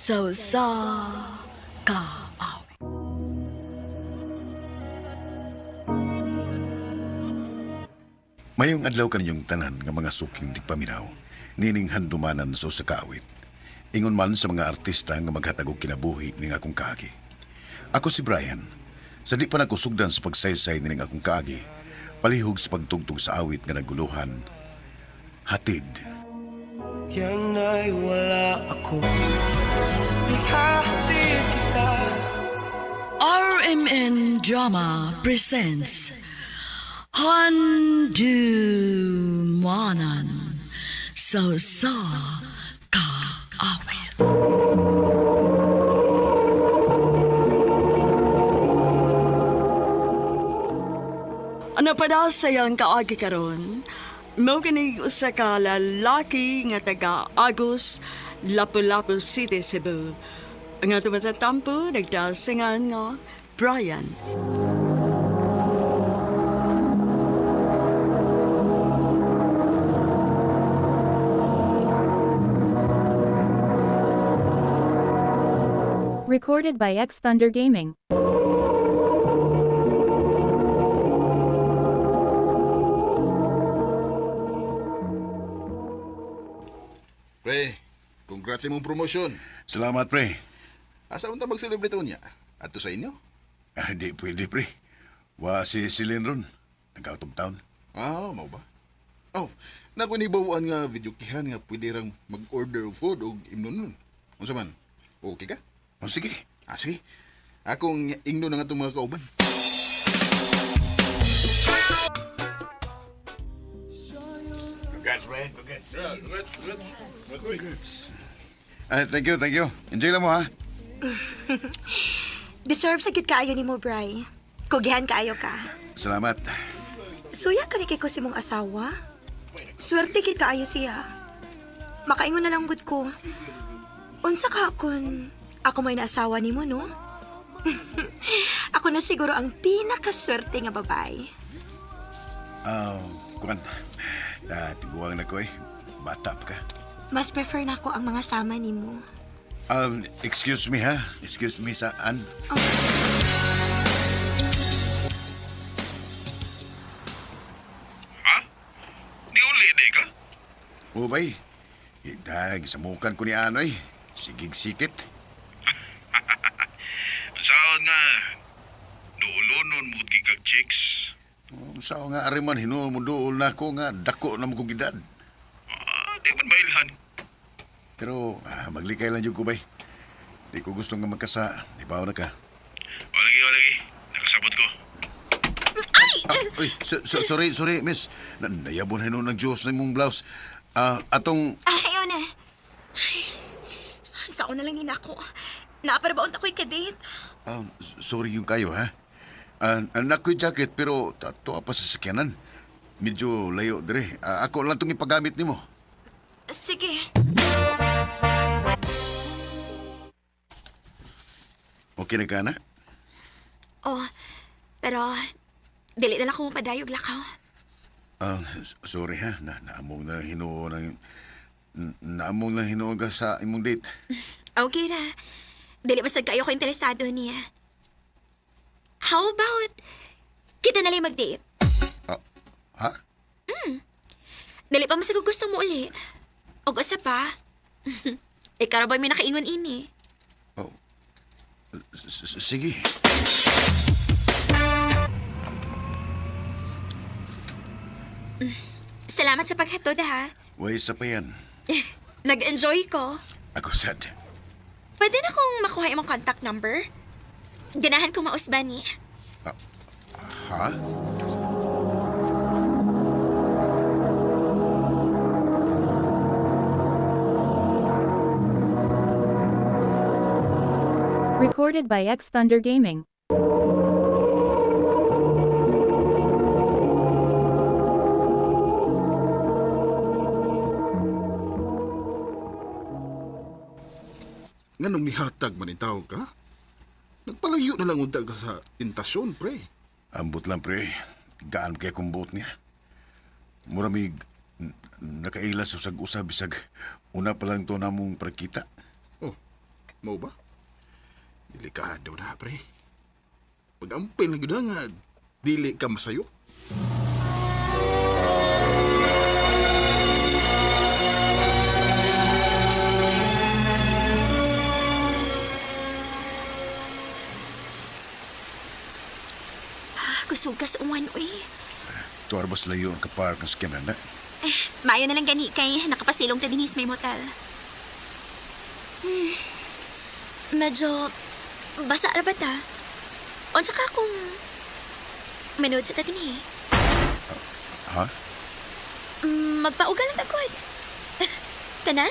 Sa usa ka awit. Mayong adlaw kaninyong tanan nga mga suking digpaminaw, nining handumanan sa usa ka awit. Ingon man sa mga artista nga maghatag og kinabuhi ning akong kaagi. Ako si Brian. Sa di pa nagkusugdan sa pagsaysay nining akong kaagi, palihog sa pagtugtog sa awit nga naguluhan, hatid. Yan ay wala ako. Ihahatid kita. RMN Drama presents Handumanan sa usa ka awit. Ano pa daw sayang kaagi karon? Mao kini usa ka lalaki nga taga Agus, Lapu-Lapu City, Cebu. Nga tumatatampo nagdasingan nga Brian. Recorded by X Thunder Gaming. Pre, congrats sa imong promotion. Salamat, pre. Asa unta mag-celebrate niya? Adto sa inyo? Ah, di pwede, pre. Wa si Celine ron. Nag-out of town. Ah, mao ba? Oh, nako ni bawaan nga video kihan nga pwede rang mag-order og food og imnon nun. Unsa man? Okay ka? O sige. Ah, sige. Akong ingno na nga itong mga kauban. Congrats, pre. Congrats. Congrats. Ah, thank you, thank you. Enjoy lang mo, ha? Deserve sa gyud kaayo nimo, Bri. Kugihan kaayo ka. Salamat. Suya ka ni kay ko si mong asawa. Swerte gyud kaayo siya. Makaingon na lang gud ko. Unsa ka kun ako may naasawa nimo, no? Ako na siguro ang pinakaswerte nga babae. Ah, kuan. Ah, tiguang na ko eh. Bata pa ka. Mas prefer na ako ang mga sama nimo. Excuse me ha. Excuse me saan? Ha? Di uli di ka? O bay. Idag, samukan ko ni Anoy. Sigig sikit. Saan nga? Duulonon mo gigag chicks. Um, sao nga ariman hinuon mo dool na ako nga dako na mo kong edad. Ah, di man mailhan. Pero ah, maglikay lang jud ko bay. Di ko gusto nga magkasa. Ibaw na ka. Walagi, walagi. Nakasabot ko. Ah, uy, sorry, sorry, miss. Na nayabon hinuon ng Diyos na imong blouse. Ah, atong Ah, ayaw na. Ay, sa una lang ni ako. Naaparabaon ako'y kadate. Sorry yung kayo, ha? Ah, anak ko'y jacket, pero tuwa pa sa sakyanan. Medyo layo, dire. Ah, ako lang itong ipagamit nimo. Sige. Okay na ka na? Oh, pero dili na lang ko mapadayog lakaw. Ah, sorry ha, na naamong na hinuo ng naamong na hinuo ka sa imong date. Okay ra. Dili basag kayo ko interesado niya. How about kita na lang mag-date? Ah, ha? Dili pa masag gusto mo uli. Og usa pa. Ikaw ra ba may nakaingon ini? Oh. Sige. Salamat sa paghatod ha. Way sa pa yan. Nag-enjoy ko. Ako sad. Pwede na kong makuha imong contact number? Ganahan ko mausban ni. Ha? Recorded by X Thunder Gaming. Nganong nihatag man itaw ka? Nagpalayo na lang unta ka sa tentasyon, pre. Ambot lang pre. Gaan kay kong buot niya. Muramig nakaila sa usag-usab bisag una pa lang to namong pagkita. Oh. Mo ba? Delikado na, pre. Pag-ampil na gyud nga, dili ka masayo. Kusog ka sa uwan, uy. Tuwar bas layo ang kapar kang sakyanan na. Maayo na lang gani kay nakapasilong ta dinhi sa may motel. Medyo basa ra ba ta? Unsa ka kung manood sa ta dinhi? Ha? Magpauga lang agad. Tana?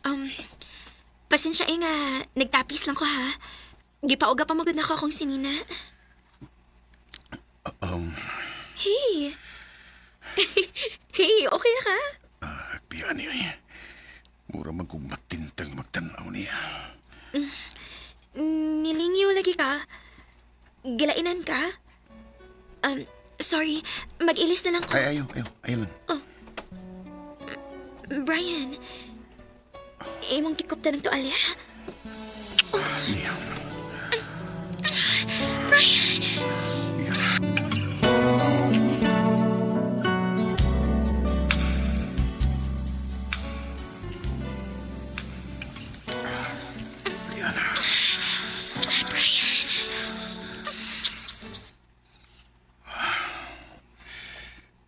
Um, pasensya eh nga, nagtapis lang ko ha. Gipauga pa magud na ako akong sinina. Hey! Hey, okay na ka? Ah, piya niyo eh. Mura man kong matintang magtanaw niya. Nilingyo lagi ka? Gilainan ka? Sorry, mag-ilis na lang ko. Ay, ayaw, ayaw, ayaw lang. Brian, imong kikop ta ng tuwalya. Niya. Brian! Niya.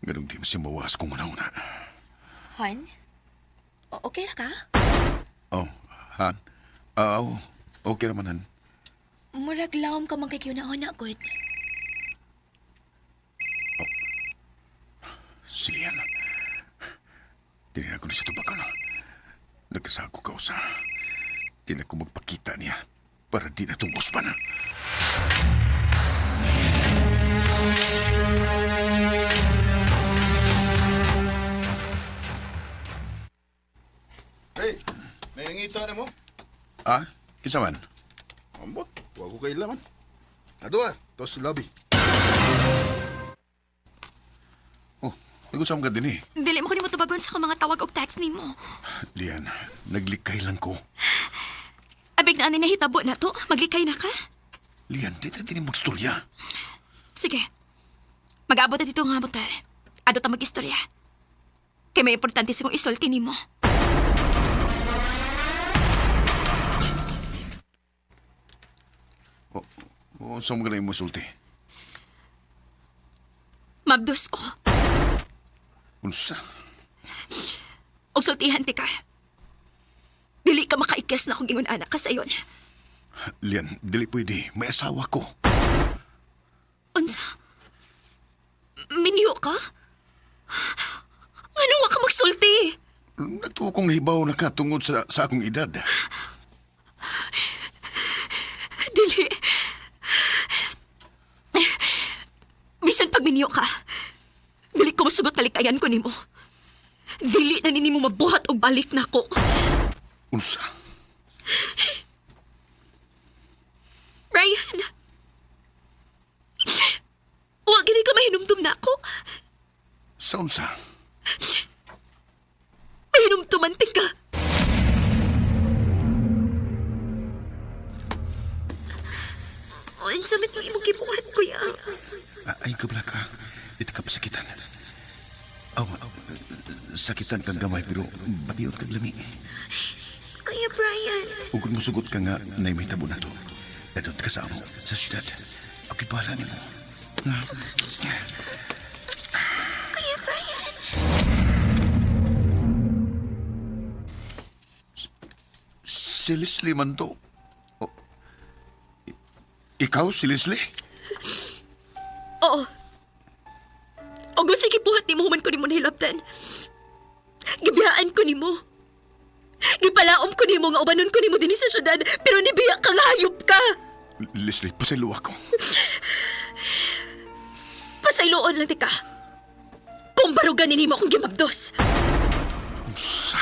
Ganong di mo siya mawas kung una-una. Hon? Okay na ka? Oh, Han. Ah, oh, okay naman, Han. Murag lawom ka man kay na good. Si Lian. Tinina ko na siya tubakan. Nagkasako ka usa. Di na ko magpakita niya para di na itong uspan. Pre, nangingita na mo? Ah, kinsa man? Ambot, wa ko kailaman. Ato ah, tos lobby. Oh, nag-usam ka din eh. Dili mo ko nimo tubagon sa akong mga tawag og text nimo. Lian, naglikay lang ko. Abig na ani nahitabo na to, maglikay na ka. Lian, di na din magstorya. Sige. Mag-abot na dito nga motel. Ado ta mag-istorya. Kay may importante sa kong isulti nimo. Oh, oh, saan mo ganun mo sulti? Mabdos ko. Unsa? Og sultihan ti ka. Dili ka makaikes na kung ingon anak ka sayon. Lian, dili pwede. May asawa ko. Unsa? Minyo ka? Ano nga ka magsulti? Natuwa kong nahibaw na ka tungod sa akong edad. Dili. Bisan pag minyo ka, dili ko masugot kalikayan ko nimo. Dili na nini mo mabuhat og balik nako. Unsa? Ryan! Huwag gini ka mahinumdum na ako. Sa unsa? Mahinumduman ka. Unsa man sa imong gibuhat, kuya? Ah, ay, kabla ka. Ito ka pasakitan. Aw, sakitan kang gamay pero batiyon kag lami. Kuya Brian, Ug kung musugot ka nga na may tabo na to. Dadot ka sa amo, sa syudad. Ako'y bahala nimo. Kuya Brian. Si Leslie man to. Oh, ikaw, si Leslie? Oo. O gusto gibuhat nimo human ko nimo nahilabtan. Gibiyaan ko nimo. Gipalaom ko nimo nga ubanon ko nimo dinhi sa syudad, pero nibiya ka nga hayop ka. Leslie, pasaylo ako. Pasayloon lang ti ka. Kung barugan ni nimo akong gimabdos. Unsa?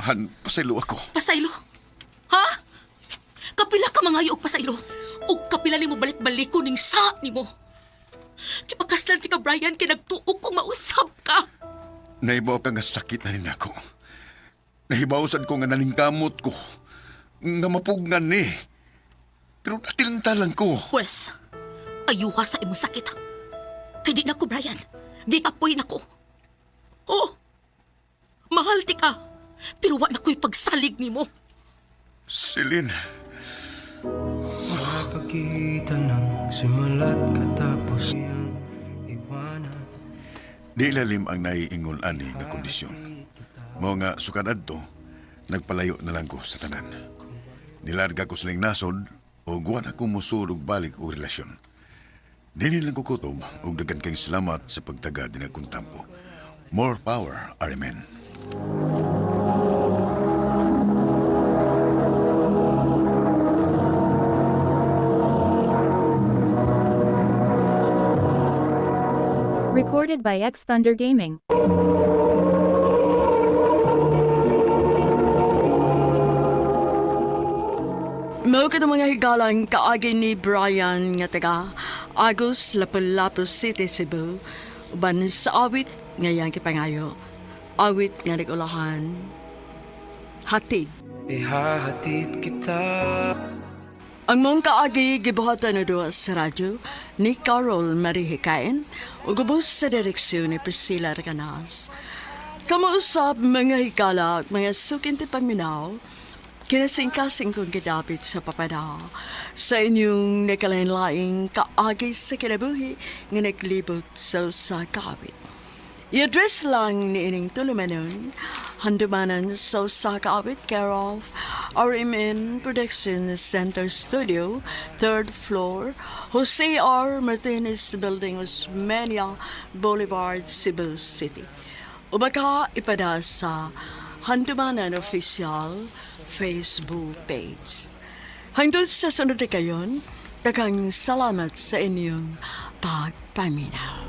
Han, pasaylo ako. Pasaylo? Ha? Kapila ka mangayo og pasaylo. Og kapila nimo balik-baliko ning sa nimo. Gipakaslan ti ka, Brian, kay nagtuo kong mausab ka. Nahibaw ka nga sakit na ninako. Nahibaw sad ko nga naningkamot ko. Nga mapugnan ni. Pero natilanta lang ko. Pwes, ayuha sa imong sakit. Kay di na ko, Brian. Gikapoy na ko. Oo, mahal ti ka. Pero wa na ko'y pagsalig nimo. Celine, Sa pagitan ng simula't katapos iyang iwanan. Di lalim ang naiingon ani nga kondisyon. Mao nga sukad adto, nagpalayo na lang ko sa tanan. Nilarga ko silang nasod o guwan ako musud og balik og relasyon. Dili lang ko kutob og daghan kayong salamat sa pagtaga din akong tampo. More power, RMN. Recorded by X Thunder Gaming. Mao ka mga higalang kaagi ni Brian nga taga Agus, Lapu-Lapu City, Cebu. Uban sa awit nga iyang gipangayo. Awit nga nagulahan. Hatid. Ihahatid kita. Ang mong kaagi gibuhatan na duha sa radyo ni Carol Marihikain ug ubos sa direksyon ni Priscilla Recanas. Kamausap mga higala at mga sukinti paminaw, kinasingkasing kong gidapit sa papada sa inyong nakalain-laing kaagi sa kinabuhi nga naglibot sa usa ka awit. I-address lang ni ining tulumanon, handumanan sa usa ka awit care of RMN Production Center Studio, third floor, Jose R. Martinez Building, Osmeña Boulevard, Cebu City. O baka ipada sa Handumanan Official Facebook page. Hangtod sa sunod na kayon, daghang salamat sa inyong pagpaminaw.